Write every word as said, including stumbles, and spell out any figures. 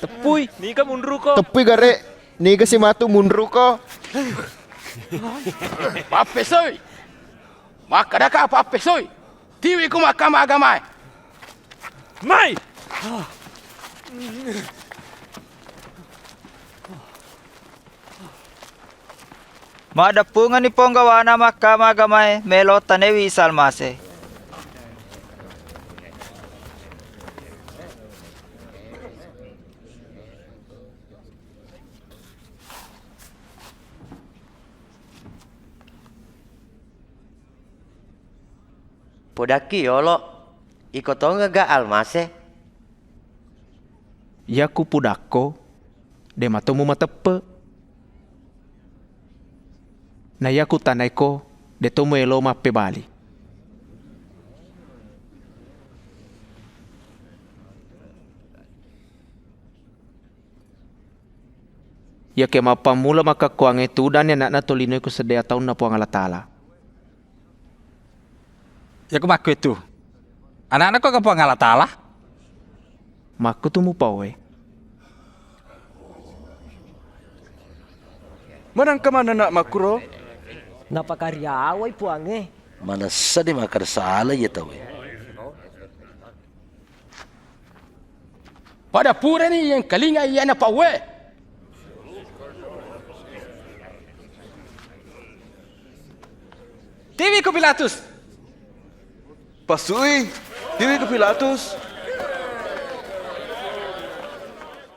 Teppui, niga munruko? Teppui gare, niga si matu munruko? Pappesoi! Makkadaka pappesoi! Tiwiku Mahkamah Agamae. Mai! Maddeppungenni ponggawana Mahkamah Agamae melo tanewi Isa Almase. Podakki yolo, iko tongega Almase? Iyaku pudakko, de' mato mumateppe'. Na iyaku tanaiko, de' to muelo mappebali. Iyakiya mappammula makkekkuwangngé tudanni Ana'na Tolinoé ku seddé ataunna Puwang Allataala. Iyaku makkuwétu, Ana'na ko ga Puwang Allataala? Makkutu mupauwé. Manengka manenna' makkuro? Napakariawai Puwangnge. Manessani makkeda sala iya tauwé. Pada purani yengkalinga iyana pauwé. Tiwiko Pilatus. Pasui, tiwiko Pilatus.